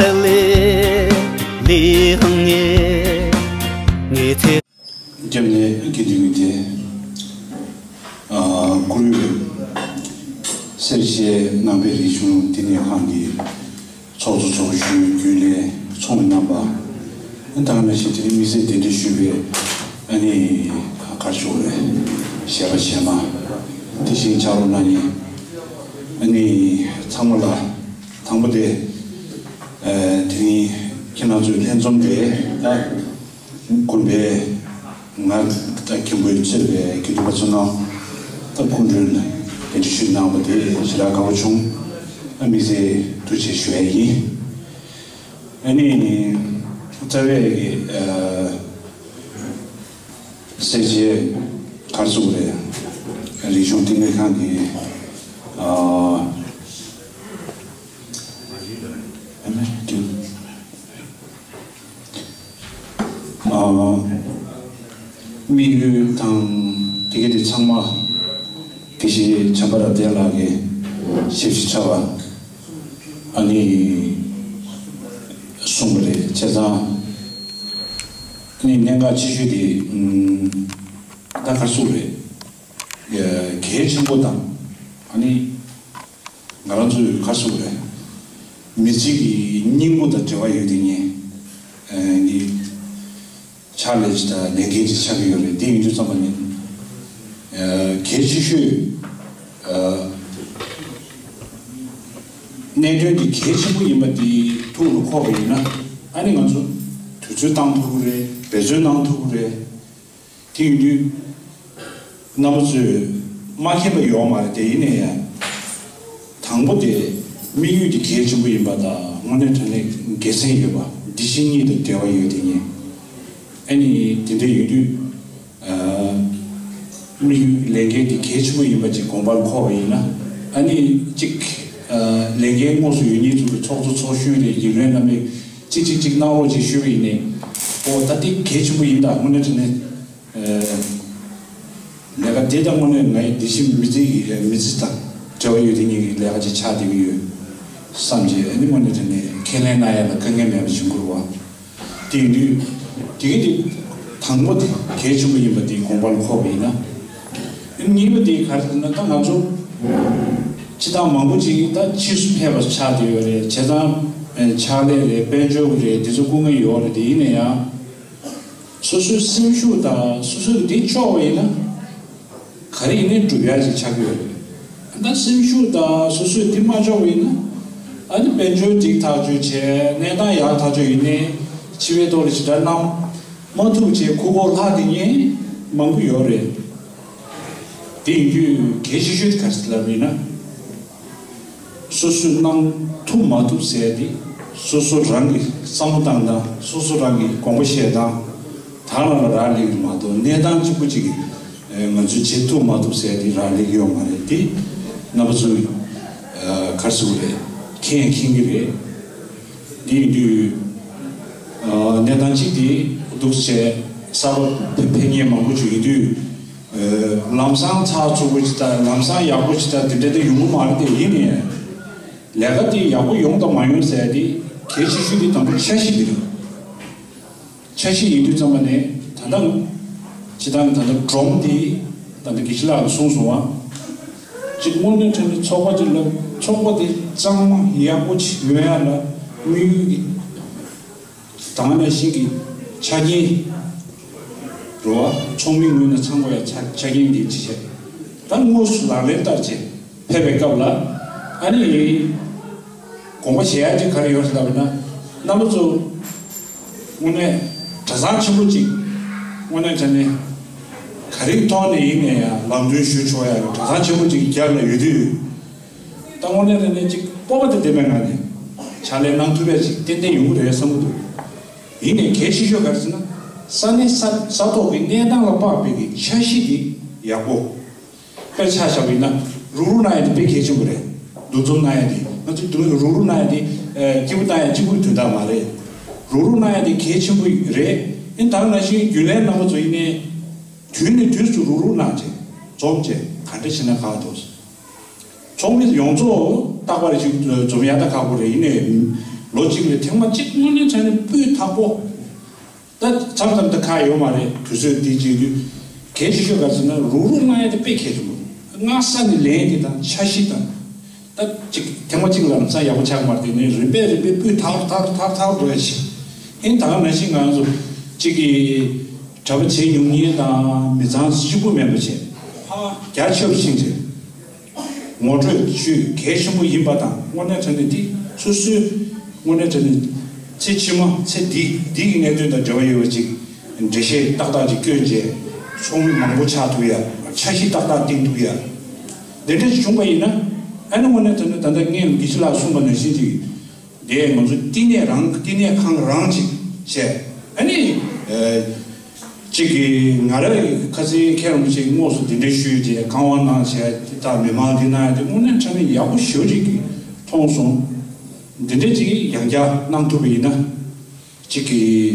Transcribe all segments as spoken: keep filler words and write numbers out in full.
སྐྱབས་གནས་དགེ་འདུན་གྱི་སྡེ། ཨ། བཀུར་འོས་སེར་བྱེས་ནང་པའི་རིག་གཞུང་བསྟི་གནས་ཁང་གི་ཚོགས་གཙོ་ཚོགས་གཞོན། རྒྱུན་ལས་ཚོགས་མི་རྣམ་པ། ད་ག་ནང་བཞིན་དེ་རིང་དམིགས་བསལ་གདན་འདྲེན་ཞུས་པའི་ཨ་ནི་ག་རེ་ཞུ་དགོས་རེད། གཞས་པ་གཞས་མ། དེ་བཞིན་ཕྱག་རོགས་གནང་མཁན་ཨ་ནི་ཚང་མ་ལ། དང་པོ་དེ། ཨ། དེ་རིང་ཁྱེད་རང་ཚོའི་ལྷན་འཛོམས་དེ་ད་དགོན་པའི་ང་ད་མཁན་པོས་གཙོས་པའི་དགེ་འདུན་པ་ཚོ་ནང་ད་སྐུ་མགྲོན་གདན་འདྲེན་ཞུས་གནང་བ་དེ་ཞེ་དྲག་དགའ་པོ་བྱུང་། ཨ། དམིགས་བསལ་ཐུགས་རྗེ་ཆེ་ཞུ་ཡ་ཡིན། ཨ་ནི་རྩ་བའི་གི། ཨ། སེར་བྱེས་ག་རེ་ཟེར་དགོས་རེད། རིག་གཞུང་བསྟི་གནས་ཁང་གི། ཨ། ཨ། དམིགས་ཡུལ་དང་དེ་ག་དེ་ཚང་མ་དགེ་བཤེས་བྱམས་པ་རབ་བརྟན་ལགས་ཀྱིས་ཞིབ་ཞིབ་ཕྱོགས་ལ་ཨ་ནི་གསུངས་པ་རེད། བྱས་ཙང་ཨ་ནི་གནད་འགག་ཆེ་ཤོས་དེ། ཨ། ད་ག་རེ་ཟེར་དགོས་རེད། གལ་ཆེན་པོ་དང་ཨ་ནི་ང་རང་ཚོའི་ག་རེ་ཟེར་དགོས་རེད། མི་ཚེ་གི་སྙིང་པོ་དང་འབྲེལ་བ་ཡོད་དེ་ངས་ཨ་ནི་ཕྱག་ལས་ཅིག་དང་ལས་འགན་ཅིག་ཆགས་ཀྱི་ཡོད་རེད། དེ་ཡིན་དུས་ཙམ་པ་ནི། ཨ། གལ་ཆེ་ཤོས། ཨ། གནད་དོན་འདི་གལ་ཆེན་པོ་ཡིན་པ་འདི་ཐུགས་ལ་འཁོར་བ་ཡིན་ན། ཨ་ནི་ང་ཚོ་དུས་ཚོད་བཏང་ཐུབ་ཀྱི་རེད། འབད་བརྩོན་གནང་ཐུབ་ཀྱི་རེད། དེ་ཡིན་དུས་རྣམ་པ་ཚོས་མ་མཁྱེན་པ་ཡོད་མ་རེད་དེ། ཡིན་ན་ཡང་དང་པོ་དེ་དམིགས་ཡུལ་དེ་གལ་ཆེན་པོ་ཡིན་པ་དང་། དངོས་གནས་དྲང་གནས་དགེ་མཚན་ཡོད་པ་འདི་བཞིན་གཉིས་དང་འབྲེལ་བ་ཡོད་དེ་ངས་ཨ་ནི་དེ་འདྲ་ཡིན་དུས། ཨ། དམིགས་ཡུལ་ལས་འགན་དེ་གལ་ཆེན་པོ་ཡིན་པ་ཅིག་དགོངས་པར་འཁོར་བ་ཡིན་ན། ཨ་ནི་གཅིག་ཨ། ལས་འགན་དངོས་སུ་ཡོད་མཁན་ཚོ་གི་ཚོགས་གཙོ་ཚོགས་གཞོན་རེད། རྒྱུན་ལས་རྣམ་པས་གཅིག་གཅིག་གཅིག་གནང་རོགས་ཅིག་ཞུས་པ་ཡིན་ནའི། ཨོ། ད་འདི་གལ་ཆེན་པོ་ཡིན་ད། དངོས་གནས་དྲང་གནས། ཨ། ལས་ཀ་དེ་ད་དངོས་གནས་ངའི་དེ་བཞིན་མི་ཚེ་ཡི་མི་ཚེ་དང་འབྲེལ་བ་ཡོད་དེ་ངེད་ཀྱི་ལས་ཀ་ཅིག་ཆགས་བསྡད་ཀྱི་ཡོད་བསམ་བྱས། ཨ་ནི་དངོས་གནས་དྲང་གནས་ཁས་ལེན་གནང་ཡ་ལ་དཀའ་ངལ་མེད་པ་བྱུང་དགོས་རེད་བ། དེ་ཡིན་དུས་དེ་ག་དེ་དང་པོ་དེ་གལ་ཆེན་པོ་ཡིན་པ་དེ་དགོངས་པར་འཁོར་བ་ཡིན་ན། གཉིས་པ་དེ་ག་རེ་ཟེར་ན། ད་ང་ཚོ་སྤྱི་བཏང་མང་པོ་ཅིག་ད་ཕྱིས་སུ་ཕེབས་པ་ཆགས་བསྡད་ཡོད་རེད། བྱས་ཙང་ཕྱག་ལས་རེད། དཔལ་འབྱོར་རེད། དེ་ཚོ་སྐུ་ངལ་ཡོད་རེད། དེ་ཡིན་ན་ཡང་སོ་སོའི་སེམས་ཤུགས་དང་སོ་སོས་དེ་ལྕོགས་པ་ཡིན་ན། ག་རེ་ཡིན་ནའི་སྒྲུབ་ཡ་ཅིག་ཆགས་ཀྱི་ཡོད་རེད། ད་སེམས་ཤུགས་དང་སོ་སོས་འདི་མ་ལྕོགས་པ་ཡིན་ན། ཨ་ནི་དཔལ་འབྱོར་ཅིག་ཐག་གཅོད་བྱས། གནས་སྟངས་ཡག་ཐག་ཆོད་ཡིན་ནའི་འཆི་བའི་ཐོག་ལ་ཞེ་དྲག་གནང་མ་ཐུབ་བྱས་ཁུག་ཁུག་ལྷག་བསྡད་མཁན་མང་པོ་ཡོད་རེད། དེ་ཡིན་དུས་གལ་ཆེ་ཤོས་དེ་ག་རེ་ལབ་ཡིན་ན། སོ་སོས་གནང་ཐུབ་མ་ཐུབ་ཟེར་ཡ་དེ་སོ་སོ་རང་གིས་བསམ་བློ་བཏང་དང་། སོ་སོ་རང་གིས་དགོངས་པ་བཞེས་དང་། ད་ང་ལ་རག་ལས་ཀྱི་མ་གཏོགས། གནས་སྟངས་གཅིག་པུ་གཅིག་གིས་ང་ཚོས་བྱེད་ཐུབ་མ་ཐུབ་ཟེར་ཡ་དེ་རག་ལས་ཀྱི་ཡོད་མ་རེད། དེ་རྣམ་པ་ཚོས་ག་རེ་ཟེར་དགོས་རེད། མཁྱེན་མཁྱེན་གྱི་རེད། དེ་ཡིན་དུས་གནས་སྟངས་གཅིག་དེ་འདུག་བྱས་གསར་པ་ཕེབས་མཁན་མང་པོ་ཅིག་ཡིན་དུས། ལམ་སང་ཚགས་ཚུད་པོ་ཅིག་དང་། ལམ་སང་ཡག་པོ་ཅིག་དང་དེ་འདྲ་དེ་ཡོང་གི་མ་རེད་དེ། ཡིན་ནའི་ལས་ཀ་དེ་ཡག་པོ་ཡོང་དང་མ་ཡོང་ཟེར་ཡ་དེ་གལ་ཆེ་ཤོས་དེ་དང་པོ་འཆར་གཞི་དེ་རེད། འཆར་གཞི་ཡིན་དུས་ཙམ་པ་ནས་ད་ལྟ་སྤྱིར་བཏང་ད་ལྟ་སྒྲོམ་དེ་ད་ལྟ་དགེ་བཤེས་ལགས་ཀྱིས་གསུངས་སོང་བ། གཅིག་དངོས་གནས་དྲང་གནས་ཚོགས་པ་དེ་ལ་ཚོགས་པ་དེ་གཙང་མ་ཡག་པོ་ཅིག་ཡོང་ཡ་ལ་དམིགས་ཡུལ་གྱི་དང་ནང་བཞིན་གྱི་ཆ་རྐྱེན་རེད་བ། ཚོགས་མིའི་ངོས་ནས་ཚང་དགོས་ཡ་ཆ་ཆ་རྐྱེན་འདི་ཅི་བྱས། ད་དངོས་སུ་ལག་ལེན་བསྟར་བྱས་ཕེབས་པའི་སྐབས་ལ། ཨ་ནི་དགོངས་པ་བཞེས་ཡ་ཅིག་ག་རེ་ཡོད་ཟེར་ལབ་ན། རྣམ་པ་ཚོ་དངོས་གནས་གྲྭ་ཚང་ཆེན་པོ་ཅིག་དངོས་གནས་དྲང་གནས་ག་རེའི་ཐོག་ནས་ཡིན་ནའི་ཡང་ལམ་སྟོན་ཞུ་ཆོག་ཡ་གྲྭ་ཚང་ཆེན་པོ་ཅིག་རྒྱབ་ལ་ཡོད་དུས། ད་དངོས་གནས་དྲང་གནས་ཅིག་སྤོབས་པ་དང་ལྡན་པའི་ངང་ནས་ཕྱག་ལས་གནང་ཐུབ་པ་ཅིག་ཏན་ཏན་ཡོང་གི་རེད་བསམ་གྱི་འདུག་ཡིན་ནའི་གལ་ཆེ་ཤོས་ག་རེ་ཟེར་ན། ས་གནས་ས་ས་ཐོག་གི་གནས་སྟངས་ལ་དཔག་པའི་གི་འཆར་གཞི་འདི་ཡག་པོ། དཔེར་ཆ་བཞག་པ་ཡིན་ན། རུག་རུག་གནང་ཡ་དེ་དཔེ་གལ་ཆེན་པོ་རེད། འདུ་འཛོམས་གནང་ཡ་དེ། ང་ཚོས་འདུ་རུག་རུག་གནང་ཡ་དེ་ཨ་སྐྱིད་པོ་གཏོང་ཡ་གཅིག་པུའི་དོན་དག་མ་རེད། རུག་རུག་གནང་ཡ་དེ་གལ་ཆེན་པོ་རེད། ཨེ་ད་ག་ནང་བཞིན་རྒྱུན་ལས་རྣམ་པ་ཚོ་ཡིན་ནའི་དུས་ནས་དུས་སུ་རུག་རུག་གནང་བྱས་འཛོམས་བྱས་ག་འདྲ་བྱས་ན་ཁག་འདུག་ཚོགས་མི་ཡོངས་རྫོགས་རྟག་པར་ཞིག་འཛོམས་ཡ་ད་ཁག་པོ་རེད། ཡིན་ནའི་ ལོ་གཅིག་ལ་ཐེངས་མ་གཅིག་དངོས་གནས་དྲང་གནས་སྤུས་དག་པོ། ད་མཚམས་མཚམས་ད་ཁག་ཡོད་མ་རེད། དུས་ཚོད་འདི་བྱེད་དུས་གལ་ཆེ་ཤོས་ག་ཚོད་ན་རུག་རུག་མངག་ཡ་དེ་དཔེ་གལ་ཆེན་པོ། མངགས་ས་ནས་ལེན་དེ་དང་འཆར་གཞི་དང་། ད་གཅིག་ཐེངས་མ་གཅིག་ལ་ལམ་སང་ཡག་པོ་ཆགས་མ་རེད། དེ་ནས་རིམ་པས་རིམ་པས་སྤུས་དག་དག་དག་དག་འགྲོ་ཡ་ཞིག་ཡིན། ད་ག་ནང་བཞིན་ང་ཚོ་གཅིག་གི་གྲྭ་པ་བྱེད་མྱོང་མཁན་དང་མི་ཚང་གཅིག་པུ་མིན་པ་བྱས་ཕར་རྒྱ་ཆེ་རུ་ཕྱིན་བྱས། ངོ་སྤྲོད་ཞུས་གལ་ཆེན་པོ་ཡིན་པ་དང་། དངོས་གནས་དྲང་གནས་འདི་སོ་སོའི་དངོས་གནས་དྲང་གནས་ཚེ་ཕྱི་མ་ཚེ་འདི་འདི་གི་གནད་དོན་དང་འབྲེལ་བ་ཡོད་པ་ཅིག་འགྲེལ་བཤད་ཏག་ཏག་ཅིག་བསྐྱོན་བྱས་ཚོགས་མི་མང་པོ་ཆགས་ཐུབ་ཡ། འཆར་གཞི་ཏག་ཏག་བཏིང་ཐུབ་ཡ། འདི་འདྲ་ཞིག་བྱུང་པ་ཡིན་ན། ཨ་ནི་དངོས་གནས་དྲང་གནས་ད་ལྟ་ངས་དགེ་བཤེས་ལགས་གསུངས་པ་ནང་བཞིན་ཅིག་དེ་ང་ཚོ་བསྟི་གནས་རང་བསྟི་གནས་ཁང་རང་ཅིག་བྱས། ཨ་ནི། ཨ། གཅིག་གིས་ང་རའི་ཁ་སང་མཁན་རིན་པོ་ཆེ་གིས་དངོས་སུ་གདན་འདྲེན་ཞུས་བྱས་བཀའ་དབང་གནང་བྱས་དེ་དག་མི་མང་འདི་གནང་ཡ་དེ་དངོས་གནས་དྲང་གནས་ཡག་པོ་ཞེ་པོ་ཅིག་གིས་མཐོང་སོང་། འདི་འདྲ་ཅིག་ཡང་བསྐྱར་གནང་ཐུབ་པ་ཡིན་ན། གཅིག་གིས་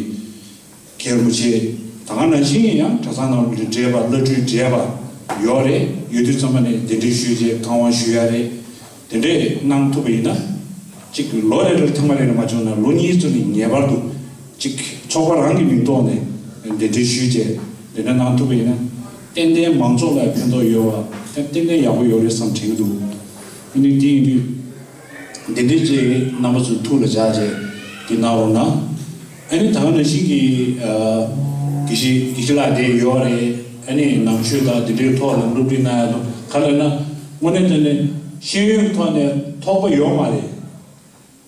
མཁན་རིན་པོ་ཆེ་ད་ག་ནང་བཞིན་ཡང་གྲྭ་ཚང་ནང་ལ་བགྲེས་པ་བླ་སྤྲུལ་བགྲེས་པ་ཡོད་རེད། ཡོད་དུས་ཙམ་པ་ནས་གདན་འདྲེན་ཞུས་བྱས་བཀའ་དབང་ཞུ་ཡ་རེད། དེ་འདྲས་གནང་ཐུབ་པ་ཡིན་ན། གཅིག་ལོ་རེ་རེར་ཐེངས་མ་རེ་རེ་མ་བྱུང་ན་ལོ་གཉིས་ཙམ་ནས་ངེས་པར་དུ་གཅིག་ཚོགས་པ་རང་གི་མིང་ཐོག་ནས་གདན་འདྲེན་ཞུས་བྱས་དེ་འདྲ་གནང་ཐུབ་པ་ཡིན་ན། ཏན་ཏན་མང་ཚོགས་ལ་ཕན་ཐོགས་ཡོད་པ་ཏན་ཏན་ཡག་པོ་ཡོད་རེད་བསམ་དྲན་གྱི་འདུག་ཨ་ནི་དེ་ཡིན་དུས་འདི་འདྲས་ཅིག་རྣམ་པ་ཚོའི་ཐུགས་ལ་འཇགས་བྱས་འདི་གནང་རོགས་གནང་། ཨ་ནི་ད་ག་ནང་བཞིན་གྱི་ཨ་དགེ་བཤེས་དགེ་བཤེས་ལགས་དེ་ཡོད་རེད། ཨ་ནི་ནང་ཆོས་དང་འདི་འདྲའི་ཐོག་ལ་སློབ་ཁྲིད་གནང་ཡ་དང་། ག་རེ་ལབ་ན་དངོས་གནས་དྲང་གནས་ཤེས་ཡོན་གྱི་ཐོག་ནས་ཐོགས་པ་ཡོད་མ་རེད།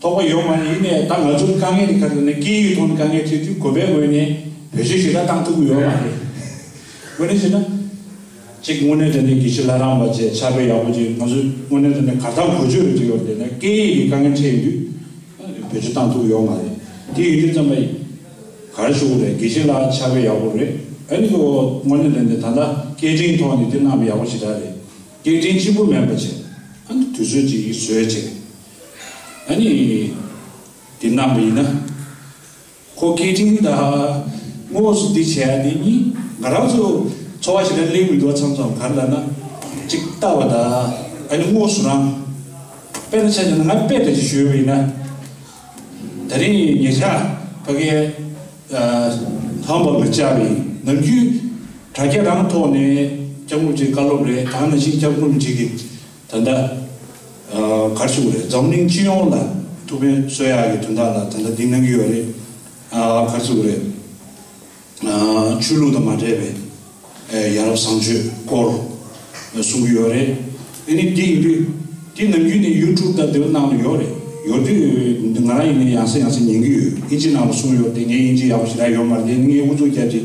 ཐོགས་པ་ཡོད་མ་རེད། ཡིན་ནའི་ད་ང་ཚོར་དཀའ་ངལ་དེ་ག་རེ་ལབ་ན་སྐད་ཡིག་ཐོག་ནས་དཀའ་ངལ་འཕྲད་དུས་དགོན་པའི་ངོས་ནས་བེད་སྤྱོད་ཞེ་དྲག་བཏང་ཐུབ་ཀྱི་ཡོད་མ་རེད། དངོས་གནས་བྱས་ན། གཅིག་དངོས་གནས་དྲང་གནས་དགེ་བཤེས་ལྷ་རམས་པ་བཅས་ཕྱག་དཔེ་ཡག་པོ་ཅིག་ང་ཚོས་དངོས་གནས་དྲང་གནས་གར་ཐང་གོ་ཆོད་རེ་ཅིག་ཡོད་རེད་ན། སྐད་ཡིག་གི་དཀའ་ངལ་འཕྲད་ཡོང་དུས་བེད་སྤྱོད་བཏང་ཐུབ་ཡོད་མ་རེད། དེ་ཡིན་དུས་ཙམ་པ་ཡིན། ག་རེ་ཞུ་དགོས་རེད། དགེ་བཤེས་ལགས་ཕྱག་དཔེ་ཡག་པོ་རེད། ཨ་ནི་ཁོ་དངོས་གནས་དྲང་གནས་ད་ལྟ་སྐད་འཕྲིན་ཐོག་ནས་དེ་གནང་བ་ཡག་པོ་ཞེ་དྲག་རེད། སྐད་འཕྲིན་གཅིག་པུ་མིན་པ་བྱས། ཨ་ནི་དུས་ཚོད་ཅིག་བཟོས་བྱས། ཨ་ནི་དེ་གནང་བ་ཡིན་ན། ཁོ་སྐད་འཕྲིན་དང་དངོས་སུ་འདི་བྱས་ཡ་འདི་གཉིས་ང་རང་ཚོ་འཚོ་བ་ཞིག་ལ་གླེང་མི་འདུག་མཚམས་མཚམས་ག་རེ་ལབ་ན། གཅིག་ལྟ་བ་དང་། ཨ་ནི་དངོས་སུ་རང་། དཔེར་ན་ཆ་བཞག་ན་ང་དཔེ་འདྲ་ཅིག་ཞུས་པ་ཡིན་ན། ད་རིང་ཉེ་ཆར་ཕ་གིའི་ཨ་ཧམ་བྷག་ལ་བཅར་བ་ཡིན། ནམ་རྒྱུན་དྲ་རྒྱ་རང་ཐོག་ནས་སྐྱབས་མགོན་རིན་པོ་ཆེའི་བཀའ་སློབ་རེད། ད་ག་ནང་བཞིན་སྐྱབས་མགོན་རིན་པོ་ཆེ་གིས་ད་ལྟ་ཨ་ག་རེ་ཞུ་དགོས་རེད། འཛམ་གླིང་སྤྱི་ཡོངས་ལ་ཐུགས་ཕན་གསོས་ཡག་གི་དོན་དག་ལ་ད་ལྟ་འདི་གནང་གི་ཡོད་རེད། ཨ་ག་རེ་ཞུ་དགོས་རེད། ཨ་ཆོས་ལུགས་དང་མ་འབྲེལ་བའི་ཨ་ཡ་རབས་བཟང་སྤྱོད་སྐོར་གསུང་གི་ཡོད་རེད། ཨ་ནི་འདི་ཡིན་དུས་འདི་ནམ་རྒྱུན་ནས་ཡུ་ཊུབ་དང་འདི་ནང་ལ་ཡོད་རེད། ཡོད་དུས་ང་རང་ཡིན་ནའི་ཡང་སེ་ཡང་སེ་ཉན་གྱི་ཡོད། ཨིན་ཇི་ནང་ལ་གསུངས་ཡོད་དེ། ངའི་ཨིན་ཇི་ཡག་པོ་ཞེ་དྲག་ཡོད་མ་རེད་དེ། ངས་ཨུ་ཚུགས་རྒྱབ་ཀྱི།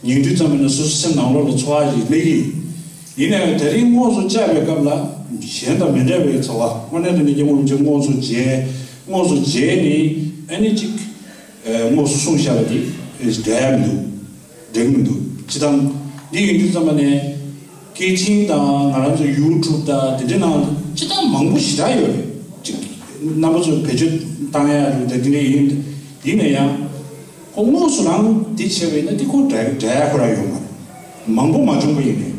ཉིན་དུས་ཙམ་པ་ནས་སོ་སོ་སེམས་ནང་ལོགས་ལ་ཚོར་བ་ཞིག་སླེབས་ཀྱི་ཡིན། ཡིན་ནའང་དེ་རིང་དངོས་སུ་བཅར་བའི་སྐབས་ལ་གཞན་དང་མི་འདྲ་བའི་ཚོར་བ། དངོས་གནས་དྲང་གནས་སྐྱབས་མགོན་རིན་པོ་ཆེ་དངོས་སུ་མཇལ། དངོས་སུ་མཇལ་ནས་ཨ་ནི་གཅིག་ཨ་དངོས་སུ་གསུངས་བཞག་པ་དེ་འགྲིག་ཡ་མི་འདུག་འགྲིག་མི་འདུག་སྤྱིར་བཏང་འདི་ཡིན་དུས་ཙམ་པ་ནས་སྐད་འཕྲིན་དང་ང་རང་ཚོ་ཡུ་ཊུབ་དང་དེ་འདྲའི་ནང་སྤྱིར་བཏང་མང་པོ་ཞེ་དྲག་ཡོད་རེད། གཅིག་རྣམ་པ་ཚོས་བེད་སྤྱོད་བཏང་ཡ་རེད། དེ་འདྲ་ཡིན། ཡིན་ན་ཡང་། ཁོ་དངོས་སུ་རང་འདི་བྱས་པ་ཡིན་ན་འདི་ཁོ་འདྲ་འདྲ་ཡ་ཁོ་རང་ཡོད་མ་རེད། མང་པོ་མ་བྱུང་པ་ཡིན་ནའི།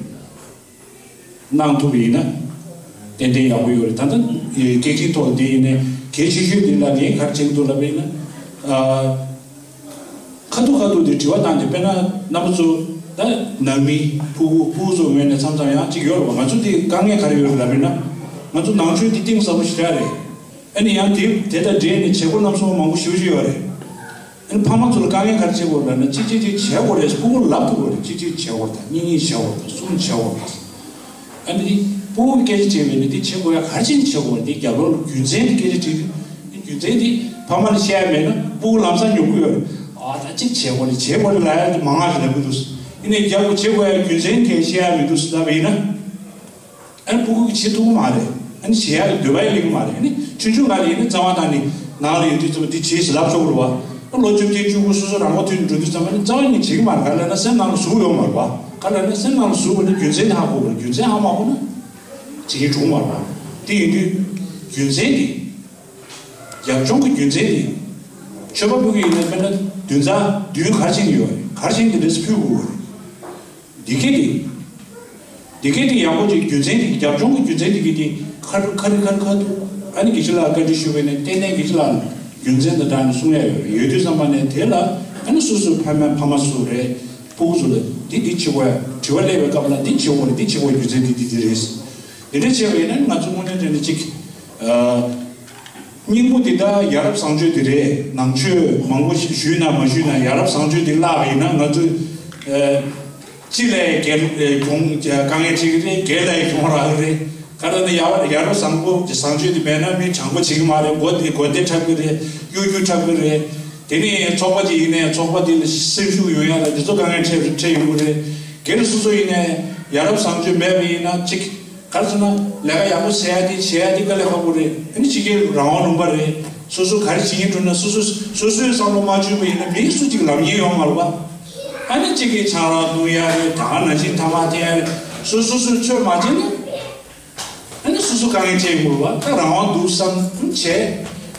གནང་ཐུབ་པ་ཡིན་ན་ཏན་ཏན་ཡག་པོ་ཡོད་རེད། ད་ལྟ་སྐད་འཕྲིན་ཐོག་འདི་ཡིན་ནའི་གལ་ཆེ་ཤོས་འདི་ལ་ངས་ག་རེ་བྱེད་ཀྱི་འདུག་ལབ་པ་ཡིན་ན། ཨ་ཁ་ཐུག་ཁ་ཐུག་འདི་དྲི་བ་བཏང་སྟེ། དཔེར་ན་རྣམ་པ་ཚོ་ད་ནང་མི་ཕྲུ་གུ་ཕྲུ་གུ་ཚོ་ངོས་ནས་མཚམས་མཚམས་ཡང་གཅིག་ཡོད་རེད་པ། ང་ཚོ་འདི་དཀའ་ངལ་ག་རེ་ཡོད་རེད་ལབ་པ་ཡིན་ན། ང་ཚོ་ནང་ཆོས་འདི་གཏིང་ཟབ་པོ་ཞེ་དྲག་རེད། ཨ་ནི་ཡང་དེ་དེ་དང་འབྲེལ་ནས་བྱེད་སྒོ་རྣམ་གསུམ་མང་པོ་ཞེ་པོ་ཅིག་ཡོད་རེད། ཨ་ནི་ཕ་མ་ཚོ་ལ་དཀའ་ངལ་ག་རེ་བྱེད་དགོས་རེད་ལབ་ན། གཅིག་གཅིག་གཅིག་བྱེད་དགོས་རེད། ཕྲུ་གུ་ལབ་ཐུབ་དགོས་རེད། གཅིག་གཅིག་བྱེད་དགོས་རེད། གཉིས་གཉིས་བྱེད་དགོས་རེད། གསུམ་བྱེད་དགོས་རེད། ཨ་ནི་ཕྲུ་གུ་སྐད་ཆ་བྱས་པས་ནི་འདི་བྱེད་དགོས་ཡ་ག་རེ་བྱས་ནས་བྱེད་དགོས་རེད། འདི་རྒྱབ་ལོགས་ལ་རྒྱུ་མཚན་དེ་སྐད་ཆ་དྲིས་དུས། རྒྱུ་མཚན་དེ་ཕ་མ་ལ་བཤད་ཡ་མེད་ན་ཕྲུ་གུ་ལམ་སང་ཉོབ་ཀྱི་ཡོད་རེད། ཨ་ད་གཅིག་བྱེད་དགོས་རེད། བྱེད་དགོས་རེད་ལབ་ཡ་དེ་མང་ང་ཞིག་ལབ་ཀྱི་འདུག་ཡིན་ནའི་རྒྱབ་ལོགས་བྱེད་དགོས་ཡ་རྒྱུ་མཚན་གང་ཡང་བཤད་ཡ་མི་འདུག་ལབ་པ་ཡིན་ན། ཨ་ནི་ཕྲུ་གུ་གིས་བྱེད་ཐུབ་ཀྱི་མ་རེད། ཨ་ནི་བྱེད་ཡག་གི་འདོད་པ་ཡང་སླེབས་ཀྱི་མ་རེད། ཨ་ནི་ཆུང་ཆུང་སྒང་ལ་ཡིན་ན་རྩ་བ་བཏང་ནས་ནང་ལ་ཡོད་དུས་ཙམ་པ་འདི་བྱེད་ཟེར་ལབ་ཆོག་གི་རེད་པ། ཨ་ལོ་བཅོ་བརྒྱད་བཅུ་དགུ་སོ་སོ་རང་མགོ་ཐོན་ནས་འགྲོ་དུས་ཙམ་པ་ནི་རྩ་བ་ནས་བྱེད་ཀྱི་མ་རེད། ག་རེ་ལབ་ན་སེམས་ནང་ལ་ཟུག་ཡོད་མ་རེད་པ། ག་རེ་ལབ་ན་སེམས་ནང་ལ་ཟུག་པ་ནི་རྒྱུ་མཚན་དེ་ཧ་གོ་དགོས་རེད། རྒྱུ་མཚན་ཧ་མ་གོ་ན་བྱེད་ཀྱི་འགྲོ་གི་མ་རེད་པ། དེ་ཡིན་དུས་རྒྱུ་མཚན་དེ། རྒྱབ་ལྗོངས་ཀྱི་རྒྱུ་མཚན་དེ། ཆོས་པ་ཕྲུ་གུ་ཡིན་ན་དཔེར་ན་བདུན་ཚར་བདུན་ག་རེ་བྱེད་ཀྱི་ཡོད་རེད། ག་རེ་བྱེད་ཀྱི་འདི་འདྲས་སེ་ཕུལ་དགོས་རེད། འདི་ག་དེ། འདི་ག་དེ་ཡག་པོ་ཅིག་རྒྱུ་མཚན་དེ། རྒྱབ་ལྗོངས་ཀྱི་རྒྱུ་མཚན་དེ་ག་དེ་ཁ་ཁ་རི་ཁ་རི་ཁ་རི་ཁ་ཐུག་ཨ་ནི་དགེ་བཤེས་ལགས་བཀའ་འདྲི་ཞུས་པ་ཡིན་ན་ཏན་ཏན་དགེ་བཤེས་ལགས་ རྒྱུ་མཚན་དང་སྦྲགས་ནས་གསུང་ཡ་ཡོད་རེད། ཡོད་དུས་ཙམ་པ་ནས་དེ་ལ་ཨ་ནི་སོ་སོའི་ཕ་མ་ཕ་མ་སུ་རེད། སྤུ་གུ་ཚོ་ལ་འདི་འདི་བྱེད་དགོས་ཡ། དྲི་བ་སླེབས་པའི་སྐབས་ལ་འདི་བྱེད་དགོས་རེད། འདི་བྱེད་དགོས་རྒྱུ་མཚན་འདི་འདི་འདི་རེད། འདི་འདྲ་བྱས་པ་ཡིན་ན་ང་ཚོ་དངོས་གནས་དྲང་གནས་གཅིག་ཨ། སྙིང་པོ་འདི་ད་ཡ་རབས་བཟང་སྤྱོད་འདི་རེད། ནང་ཆོས་མང་པོ་ཞིག་ཞུས་ན་མ་ཞུས་ན་ཡ་རབས་བཟང་སྤྱོད་འདི་བརླག་པ་ཡིན་ན་ང་ཚོས་ཨ། སྤྱི་ལ་ཡང་འགལ་ཨ། གྱོང་དཀའ་ངལ་འཕྲད་ཀྱི་རེད། སྒེར་ལ་ཡང་གྱོང་རག་གི་རེད། ག་རེ་ན་ཡ་ཡ་རབས་བཟང་པོ་བཟང་སྤྱོད་འདི་མེད་ན་མི་དྲང་པོ་བྱེད་ཀྱི་མ་རེད། མགོ་འདི་མགོ་བདེ་འཁྲབ་ཀྱི་རེད། གཡོ་སྒྱུ་འཁྲབ་ཀྱི་རེད། དེ་ནས་ཚོགས་པ་ཅིག་ཡིན་ནའི་ཚོགས་པ་འདི་ལ་སེམས་ཤུགས་ཡོང་ཡ་ལ་འདི་ཚོ་དཀའ་ངལ་འཕྲད་འཕྲད་ཡོང་གི་རེད། སྒེར་སོ་སོ་ཡིན་ནའི་ཡ་རབས་བཟང་སྤྱོད་མེད་པ་ཡིན་ན་གཅིག་ག་རེ་ཟེར་ན་ལས་ཀ་ཡག་པོ་བྱེད་ཡ་དེ་བྱེད་ཡ་དེ་དཀའ་ལས་ཁག་པོ་རེད། ཨ་ནི་སྤྱི་སྒེར་རང་དབང་ལུང་པ་རེད། སོ་སོ་ག་རེ་བྱེད་ཀྱིན་འགྲོ་ན་སོ་སོ་སོ་སོའི་བསམ་བློ་མ་བཅོས་པ་ཡིན་ན་མི་སུ་གཅིག་ལབ་མཁན་ཡོད་མ་རེད་པ། ཨ་ནི་གཅིག་གིས་ཆང་རག་བཏུང་ཡ་རེད། ད་ག་ནང་བཞིན་ཐ་མག་འཐེན་ཡ་རེད། སོ་སོ་སོས་ཚོད་མ་བྱས་ན་ཨ་ནི་སོ་སོ་དཀའ་ངལ་འཕྲད་ཡོང་གི་རེད་པ། ད་རང་དབང་འདུག་བསམ་བྱས་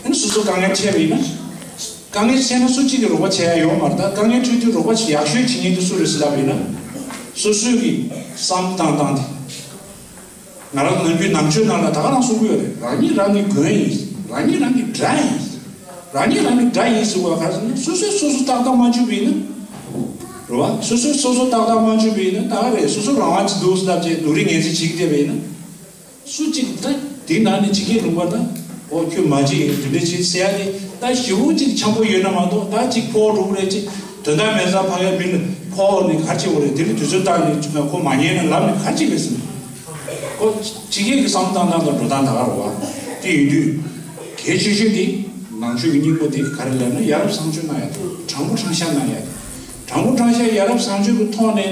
ཨ་ནི་སོ་སོ་དཀའ་ངལ་འཕྲད་པ་ཡིན་ན་དཀའ་ངལ་འཕྲད་ན་སུ་གཅིག་གིས་རོགས་པ་བྱེད་ཡ་ཡོད་མ་རེད། ད་དཀའ་ངལ་འཕྲད་དུས་རོགས་པ་ཡག་ཤོས་བྱེད་མཁན་དེ་སུ་རེད་ཟེར་ལབ་པ་ཡིན་ན་སོ་སོས་ཀྱི་བསམ་བཏང་སྟངས་དེ། ང་རང་ནམ་རྒྱུན་ནང་ཆོས་ནང་ལ་ད་ག་རང་གསུང་གི་ཡོད་རེད། རང་ཉིད་རང་གི་མགོན་ཡིན། རང་ཉིད་རང་གི་དགྲ་ཡིན། རང་ཉིད་རང་གི་དགྲ་ཡིན་ཟེར་བ་ག་རེ་ཟེར་ན་སོ་སོས་སོ་སོ་ཏག་ཏག་མ་འཇུས་པ་ཡིན་ན། རེད་བ། སོ་སོས་སོ་སོ་ཏག་ཏག་མ་འཇུས་པ་ཡིན་ན་ད་ག་རེད། སོ་སོ་རང་དབང་ཅིག་འདུག་ཟེར་ལབ་བྱས་སྡུག་རུས་ངན་ཚད་བྱེད་ཀྱི་བསྡད་པ་ཡིན་ན། སུ་གཅིག་ད་དེ་ནང་ནས་ཇི་སྐད་ལུང་པ་ད་ཨོ་ཁྱོད་མ་བྱེད་དེ་འདྲ་བྱེད་ཟེར་ཡ་དེ་ད་ཞེ་པོ་ཅིག་འཆམ་པོ་ཡོད་ན་མ་གཏོགས་ད་ཅིག་ཕོག་འགྲོ་གི་རེད། ཅིག་དོན་དག་མེད་སར་ཕ་གིའི་མི་ལ་ཕོག་ནས་ག་རེ་བྱེད་དགོས་རེད། དེ་ལ་དུས་ཚོད་བཏང་ནས་ཁོ་མ་ཉན་ན་ལབ་ནས་ག་རེ་བྱེད་དགོས་ཟེར་ན། ཁོ་ཕྱི་རྒྱལ་གྱི་བསམ་བློ་བཏང་སྟངས་དང་འགྲོ་སྟངས་ད་ག་རེད་བ། དེ་ཡིན་དུས་གལ་ཆེ་ཤོས་དེ་ནང་ཆོས་ཀྱི་སྙིང་པོ་དེ་ག་རེ་ལབ་ན་ཡ་རབས་བཟང་སྤྱོད་གནང་ཡ་དང་དྲང་པོ་དྲང་བཞག་གནང་ཡ་དང་། དྲང་པོ་དྲང་བཞག་ཡ་རབས་བཟང་སྤྱོད་ཀྱི་ཐོག་ནས་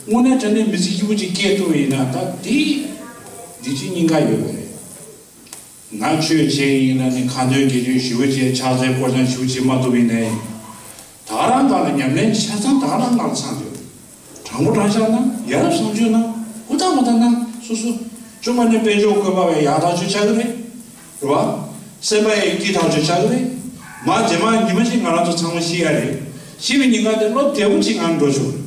དངོས་གནས་དྲང་གནས་མི་ཚེ་སྐྱིད་པོ་ཅིག་སྐྱེལ་ཐུབ་པ་ཡིན་ན་ད་དེ་འདི་ཅིག་སྙིང་ག་ཡོད་པ་རེད། ང་ཆོས་བྱེད་ཡིན་ན་ནི་ཁ་འདོན་དགེ་སྦྱོར་ཞེ་པོ་བྱེད། ཕྱག་འཚལ་སྐོར་སྦྱང་ཞེ་པོ་བྱེད་མ་ཐུབ་ཡིན་ནའི། ད་རང་སྒང་ལ་ཉམས་ལེན་ཆ་ཚང་ད་རང་སྒང་ལ་ཚང་ཡོད། དྲང་པོ་དྲང་བཞག་ན་ཡ་རབས་བཟང་སྤྱོད་ན་ཧུར་ཐག་པ་ཐག་ན་སོ་སོ། བཅོམ་པ་ནས་དཔལ་འབྱོར་བཀོད་པ་བའི་ཡག་ཐག་ཆོད་ཆགས་ཀྱི་རེད། རེད་བ། སེམས་པ་ཡི་སྐྱིད་ཐག་ཆོད་ཆགས་ཀྱི་རེད། མ་རྗེས་མ་ཉི་མ་ཞིག་ང་རང་ཚོ་ཚང་མ་ཤི་ཡ་རེད། ཤི་བའི་ཉིན་ཀ་དེ་བློ་བདེ་པོ་ཅིག་ངང་འགྲོ་ཆོག་རེད།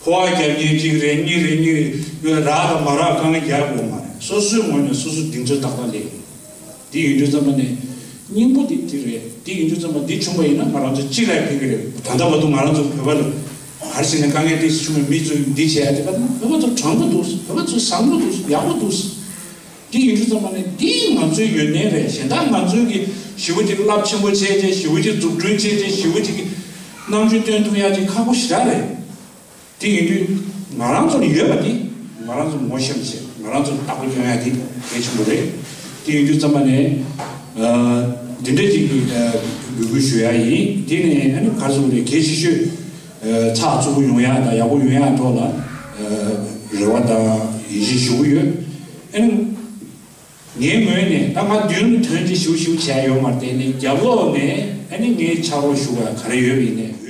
ཕོ་བ་རྒྱབ་ཉེན་གཅིག་རེ་གཉིས་རེ་གཉིས་རེ་རག་དང་མ་རག་དཀའ་ངལ་རྒྱག་དགོས་མ་རེད། སོ་སོའི་ངོས་ནས་སོ་སོ་གདེང་ཚོད་ཏག་ཏག་སླེབས་ཡོང་། འདི་ཡིན་དུས་ཙམ་པ་ནས་སྙིང་པོ་འདི་འདི་རེད། འདི་ཡིན་དུས་ཙམ་པ་འདི་བྱུང་བ་ཡིན་ན་ང་རང་ཚོ་སྤྱི་ལ་ཕན་གི་རེད། ད་ལྟ་བར་དུ་ང་རང་ཚོ་བོད་པ་ལ་ག་རེ་བྱས་ནས་དཀའ་ངལ་འདི་བྱུང་བའི་མི་ཚོས་འདི་བྱས་ཡ་དེ་ག་ན་བོད་པ་ཚོ་དྲང་པོ་འདུག་བོད་པ་ཚོ་བཟང་པོ་འདུག་ཡག་པོ་འདུག་འདི་ཡིན་དུས་ཙམ་པ་ནས་འདི་ང་ཚོའི་ཡོན་ཏན་རེད། གཞན་དག་ང་ཚོའི་གི་ཞེ་པོ་ཅིག་རླབས་ཆེན་པོ་བྱས་རྗེས་ཞེ་པོ་ཅིག་འཛུགས་སྐྲུན་བྱས་རྗེས་ཞེ་པོ་ཅིག་གི་རྣམ་དཔྱོད་སྟོན་ཐུབ་ཡ་ཅིག་ཁག་པོ་ཞེ་དྲག་རེད། དེ་ཡིན་དུས་ང་རང་ཚོར་ཡོད་པ་དེ་ང་རང་ཚོ་ངོ་ཤེས་བྱས་ང་རང་ཚོར་བདག་པོ་སྐྱོང་ཡ་དེ་གལ་ཆེན་པོ་རེད། དེ་ཡིན་དུས་ཙམ་པ་ནས་འདི་འདྲ་ཅིག་གི་འབོད་སྐུལ་ཞུ་ཡ་ཡིན། དེ་ནས་ཨ་ནི་ག་རེ་ཟེར་དགོས་རེད། གལ་ཆེ་ཤོས་ཚགས་ཚུད་པོ་ཡོང་ཡ་དང་ཡག་པོ་ཡོང་ཡ་ཐོག་ལ་རེ་བ་དང་ཡིད་ཆེས་ཞུ་གི་ཡོད། ཨ་ནི། ངའི་ངོས་ནས་ད་ང་མདུན་ལ་ཐོན་རྗེས་ཞུ་ཞུ་བྱས་ཡོད་མ་རེད། དེ་ནས་རྒྱབ་ལོགས་ནས་ཨ་ནི་ངའི་ཕྱག་རོགས་ཞུ་བ་ག་རེ་ཡོད་པ་ཡིན་ནའི་